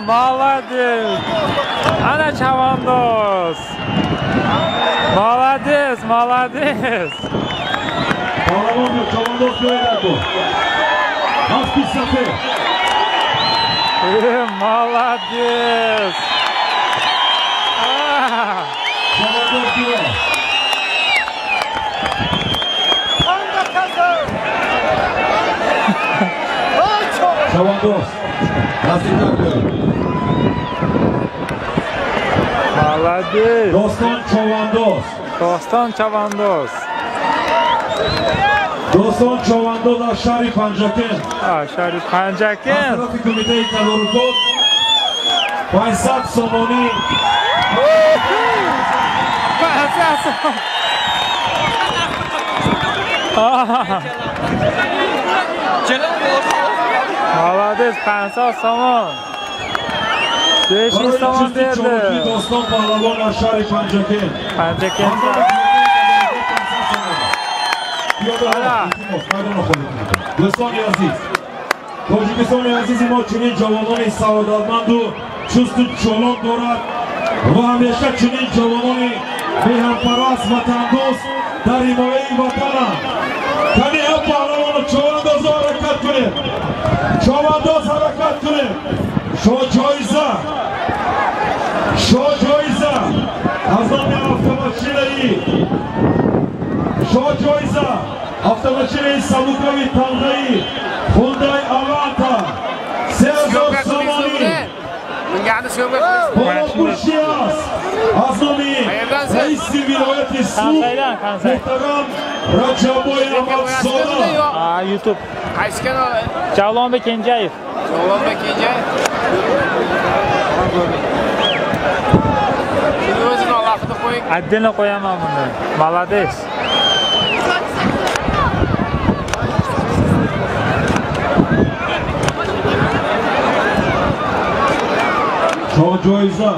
Молодец! Ана чавандоз! Молодец, молодец! Молодец! Чавандоз! Молодец! Достон Чавандоз! Достон Чавандоз! Достон Чавандоз аз шаҳри Панҷакент! Шаҳри Панҷакент! Аз тарафи кумитаи тадорукот 500 сомонӣ! 500 сомонӣ! Молодец, 500 сомон! 500 сомон берди. Достон паҳлавон аз шаҳри Панҷакент. Панҷакент. Дӯстони азиз, Тоҷикистони азизи мо чунин ҷавонони саодатманду чусту чолок дорад ва ҳамеша чунин ҷавонони меҳанпараст, ватандӯст дар ҳимояи ватананд. Кани ҳам паҳлавону чавандозо ҳаракат кунед! Чавандоз ҳаракат кунед! Шоҳ-ҷоиза! Шоҳ-ҷоиза! Аз номи автомошинаи шоҳ-ҷоиза! Автомошинаи сабукрави тамғаи Хундай Аванта 3000 сомонӣ! Болопӯшӣ аст! Аз номи раиси вилояти Суғд муҳтарам Раҷаббой Аҳмадзода. YouTube. Javlonbek Kenjayev. Javlonbek Kenjayev. Buni o'zini alohida qo'ying. Отдельно qo'yaman buni. Молодец. Шоҳ-ҷоиза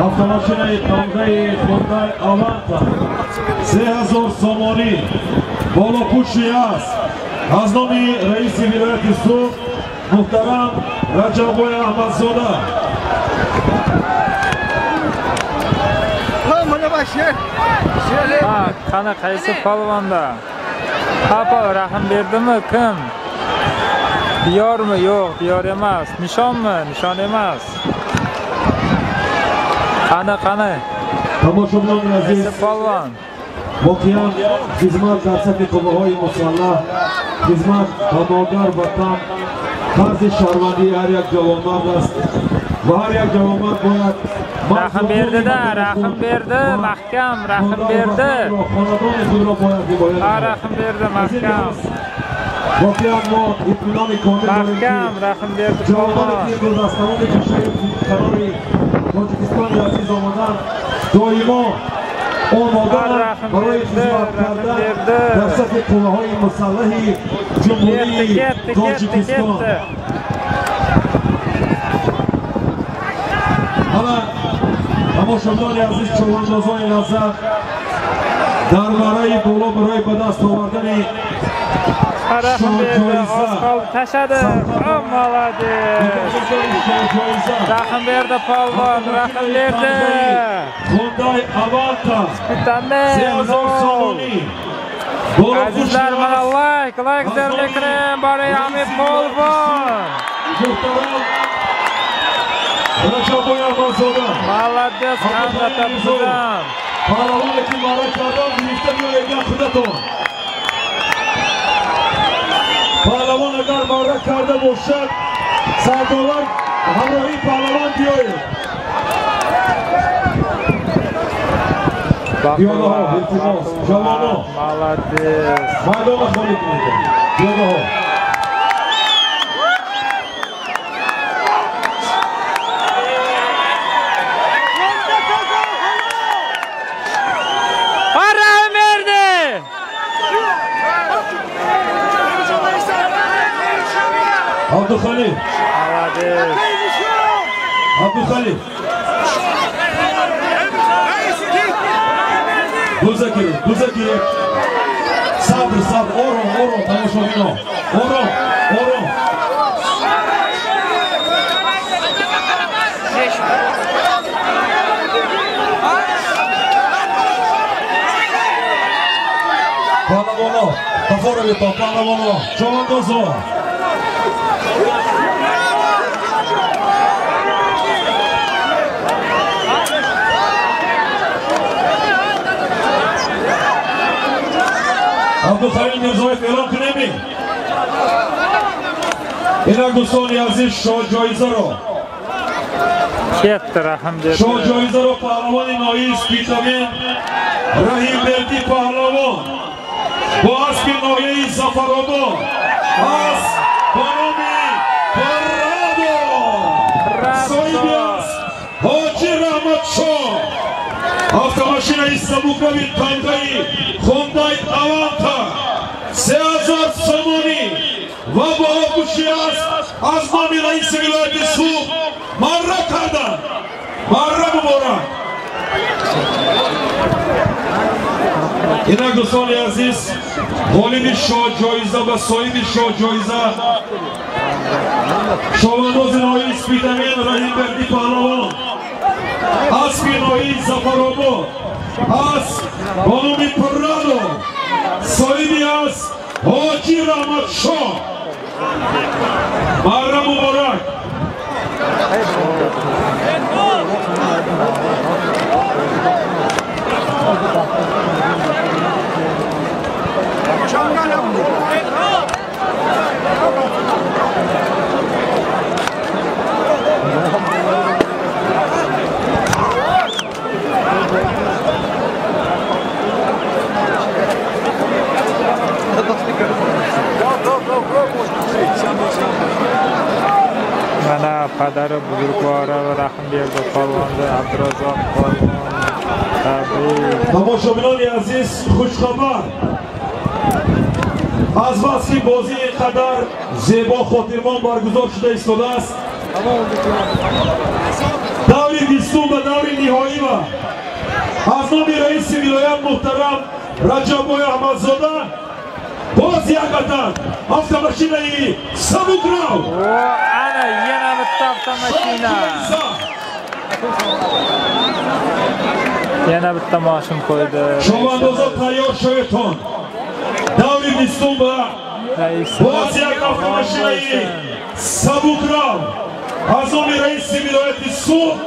автомошинаи тамғаи Хундай Аванта 3000 сомонӣ болопӯшӣ аст. Аз номи раиси вилояти Суғд муҳтарам Раҷаббой Аҳмадзода. Qani qaysi polvonda? Ha, rahm berdimi? Kim? Diyormi? Yo'q, Diyor emas. Nishonmi? Nishon emas. Qani, qani. Tomoshabinlar aziz, polvon. Воқеан хизмат дар сафи қувваҳои мусаллаҳ, хизмат ба модар ватан қарзи шаҳрвандии ҳар як ҷавонмард аст ва ҳар як ҷавонмард бояд раҳм берdi-da, раҳм berdi, mahkam, раҳм berdi. Хонадони худро бояд ҳимоя намояд. Раҳм berdi, mahkam. Воқеан мо итминони комил дорем ки Mahkam, раҳм berdi ҷавононе polvon. ки имрӯз аз тамоми кишвари канори Тоҷикистони азиз омаданд, доимо омодаанд барои хизмат кардан дар сафи қувваҳои мусаллаҳи Ҷумҳурии Ketdi, ketdi, Тоҷикистон. ketdi. Ҳама тамошобинони азиз, чавандозони лаззат дар барои боло барои ба даст овардани Раҳм berdi, oz qoldi, tashladi. O, молодец. Rahm berdi polvon, rahm berdi. Хундай Аванта Vitamin. 3000 сомонӣ. Azizlar, mana layk, layk zarb baraya ҳамин polvon. Муҳтарам Раҷаббой Аҳмадзода. Молодец, hamda topsidan. Паҳлавоне ки маъра кардан гирифта биёед худатон. Паҳлавон агар маъра карда бошад, сардовар ҳамроҳи паҳлавон биёед. Пиёдаҳо, илтимос, ҷавонон. Молодец. Майдонро холӣ кунед, пиёдаҳо. Абдухалил. Абдухалил. Бузакиров, Бузакиров. Сабр, сабр, ором, ором, тамошобино. Ором, ором. Паҳлавоно, тафоровито, паҳлавоно, човандозо. Абдухалил Мирзоев эълон кунем. Инак дӯстони азиз, шоҳҷоизаро Ketdi Rahimberdi. Шоҳҷоизаро паҳлавони ноҳияи Спитамен Раҳимберди паҳлавон бо аспи ноҳияи Зафаробод, асп ба номи Парадо, соҳиби асп Ҳоҷи Раҳматшоҳ, автомашинаи сабукрави тамғаи Хондай Аванта 3000 сомонӣ ва бо оғӯши асп аз номи раиси вилояти Суғд марра карданд. Марра муборак. Инак дӯстони азиз, ғолиби шоҳҷоиза ва соҳиби шоҳҷоиза шовандози ноҳияи Спитамен Раҳимберди паҳлавон, аспи ноҳияи Зафаробод, асп ба номи Прадо, соҳиби асп Ҳоҷи Раҳматшоҳ. Марра муборак. Mana padari buzrukvori Rahimberdi polvonni Abdurazzoq polvon tabrik. Тамошобинони азиз, хушхабар. Аз баски бозӣ ин қадар зебо хотирмон баргузор шуда истодааст, даври бистум ба даври ниҳоӣ ва аз номи раиси вилоят муҳтарам Раҷаббой Аҳмадзода боз як адад автомашинаи сабукрав. Ana yana bitta avtomashina. Yana bitta moshin qo'ydi. Chovandozо тайёр шаведтон. Даври бистум ба боз як автомашинаи сабукрав аз номи раиси вилояти Суғд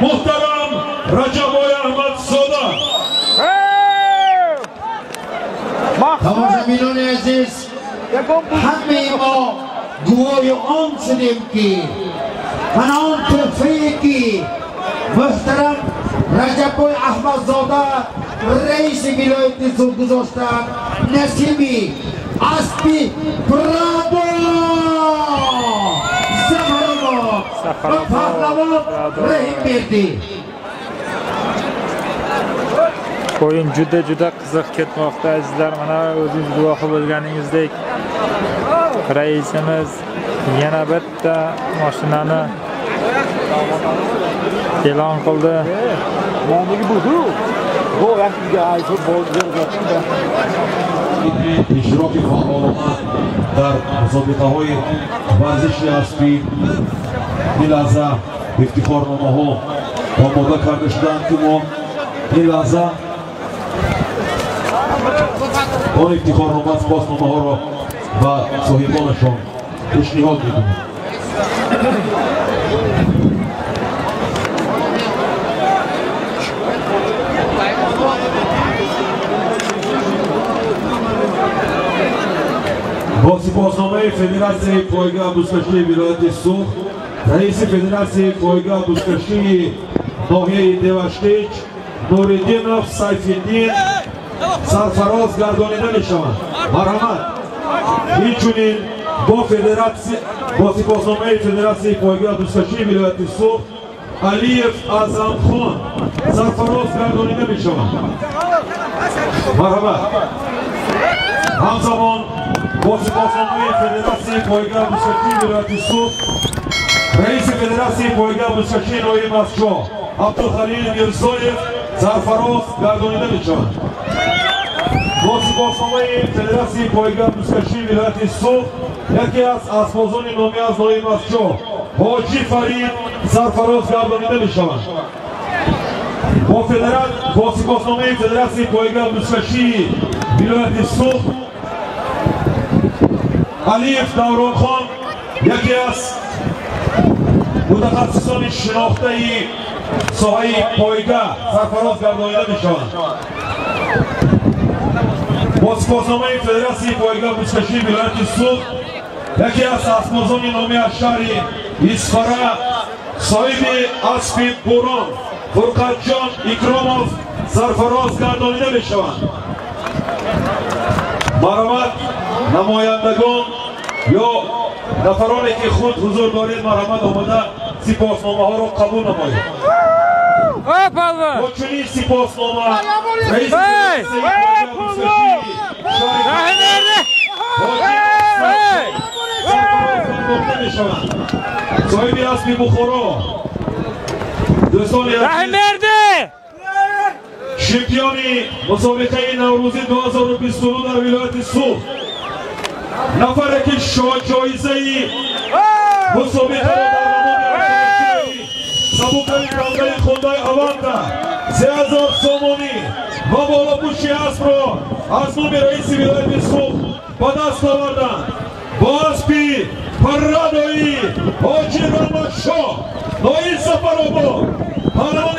муҳтарам Раҷаббой Аҳмадзода. Тамошобинони азиз, ҳамаи мо гувоҳи он шудем, ки мана он тӯҳфае ки муҳтарам Раҷаббой Аҳмадзода раиси вилояти Суғд гузоштанд, насиби аспи Прадо Зафаробод ва паҳлавон Раҳимбердӣ. O'yin juda-juda qiziq ketmoqda azizlar. Mana o'zingiz guvohi bo'lganingizdek raisimiz yana bitta mashinani e'lon qildi. Иштироки фаъолона дар мусобиқаҳои варзиши аспӣ ин лаҳза ифтихорномаҳо омода карда шуданд, ки мо ин лаҳза он ифтихорнома, сипосномаҳоро ба соҳибонашон пешниҳод мекунем. Бо сипосномаи Федератсияи пойга бузкашии вилояти Суғд, раиси Федератсияи пойга бузкашии ноҳияи Деваштич Нуриддинов Сайфиддин сарфароз гардонида мешаванд. Марҳамат. Инчунин бо федератсия бо сипосномаи федератсияи пойгаи бузкашии вилояти Суғд Алиев Аъзамхон сарфароз гардонида мешаванд. Марҳамат. Ҳамзамон бо сипосномаи федератсияи пойгаи бузкашии вилояти Суғд раиси федератсияи пойгаи бузкашии ноҳияи Мастчоҳ Абдухалил Мирзоев сарфароз гардонида мешаванд. Бо сипосномаи федератсияи пойгаи бузкашии вилояти Суғд яке аз аспбозони номӣ аз ноҳияи Мастчоҳ Ҳоҷи Фарид сарфароз гардонида мешаванд. Бо сипосномаи федератсияи пойгаи бузкашии вилояти Суғд Алиев Давронхон яке аз мутахассисони шинохтаи соҳаи пойга сарфароз гардонида мешаванд. Бо сипосномаи федератсияи пойгаи бузкашии вилояти Суғд яке аз аспбозони номӣ аз шаҳри Исфара соҳиби аспи Бурон Фурқатҷон Икромов сарфароз гардонида мешаванд. Марҳамат, намояндагон ё нафароне ки худ ҳузур доред, марҳамат омада сипосномаҳоро қабул намоед. Бо чунин сипоснома раиси мешаванд. Соҳиби аспи Бухоро, дӯстони азиз, чемпиони мусобиқаи Наврӯзӣ 2022 дар вилояти Суғд, нафаре ки ҷоизаи мусобиқаро дар намоди сабукаи тамғаи Хондаи Аванта 3000 сомонӣ ва болопӯши аспро аз номи раиси вилояти Суғд ба даст оварданд, бо аспи Паррадои Ҳоҷи Рамадшоҳ, ноҳияи Сафаробод, паҳлавон